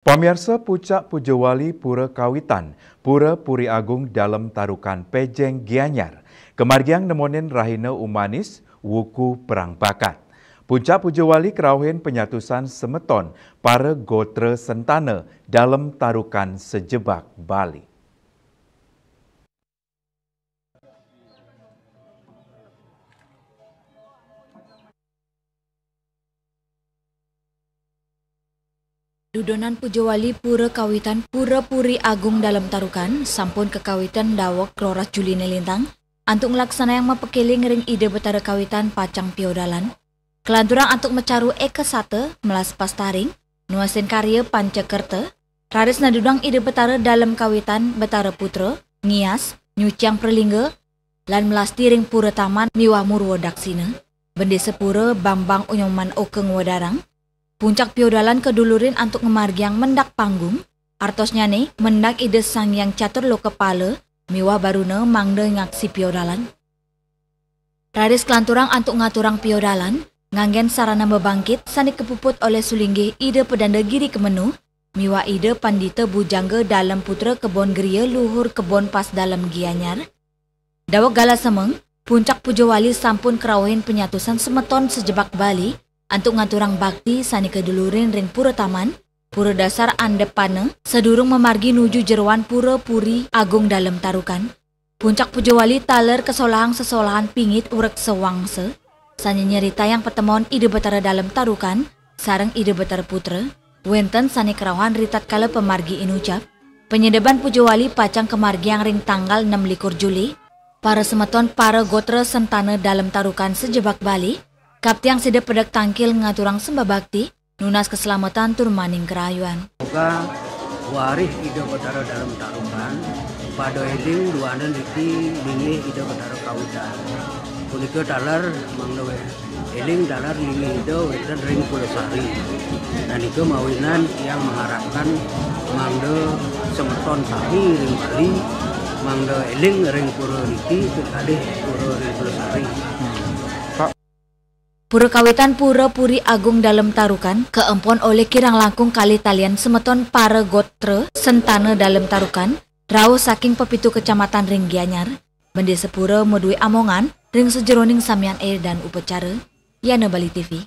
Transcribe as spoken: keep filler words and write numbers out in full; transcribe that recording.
Pamiarsa, Pucak Pujawali Pura Kawitan, Pura Puri Agung Dalem Tarukan Pejeng Gianyar, kamargiang nemonin rahina Umanis, wuku perang bakat. Puncak Pujawali kerauhin penyatusan semeton para gotra sentana Dalem Tarukan sejebak Bali. Dudonan Pujawali Pura Kawitan Pura Puri Agung Dalem Tarukan sampun kekawitan daweg roras Juline lintang antuk nglaksanayang mapakeling ring Ida Betara Kawitan pacang piodalan. Kelanturang antuk macaru eka sata, melas pastaring, nuasin karya panca kerta, raris nadudang Ida Betara Dalem Kawitan Betara Putra, ngias, nyuciang pralingga, lan melasti ring Pura Taman miwah Murwa Daksina, bendesa pura Bambang Unyoman Oka ngwedarang. Puncak piodalan kadulurin antuk ngamargiang mendak panggung, artosnyane mendak Ida Sang Hyang Catur Lokapala miwah Baruna mangda ngaksi piodalan. Raris kelanturang antuk ngaturang piodalan, nganggen sarana mabangkit sane kapuput olih sulinggih Ida Pedanda Giri Kemenu miwah Ida Pandita Bujangga Dalem Putra Kebon Gria Luhur Kebon Pas Dalem Gianyar. Daweg galah semeng, Puncak Pujawali sampun kerauhin penyatusan semeton sejebak Bali antuk ngaturang bakti sane kadulurin ring Pura Taman, Pura Dasar Andepana, sadurung mamargi nuju jeroan Pura Puri Agung Dalem Tarukan. Puncak Pujawali taler kasolahang sesolahan pingit ureksa wangsa, sane nyeritayang patemon Ida Betara Dalem Tarukan sareng Ida Betara Putra, wenten sane kerauhan ritatkala pamargi inucap. Panyedeban Pujawali pacang kamargiang ring tanggal enam likur Juli. Para semeton para gotra sentana Dalem Tarukan sejebak Bali, kaptiang sida pedek tangkil ngaturang sembah bakti, nunas keselamatan tur maning kerayuan. Moga warih Ida Betara Dalem Tarukan, pada eling duaning riki linggih Ida Betara Kawitan. Punika taler mangda eling taler linggih Ida wenten ring Pulasari. Nah, nika mawinan tiang mengharapkan mangda semeton sami ring Bali, mangda eling ring pura niki, kekalih pura ring Pulasari. Pura Kawitan Pura Puri Agung Dalem Tarukan kaempon olih kirang langkung kalih talian semeton para gotra sentana Dalem Tarukan, rauh saking pepitu kecamatan ring Gianyar. Bendesa pura madue amongan ring sajeroning samian eda dan upacara. Yana Bali T V.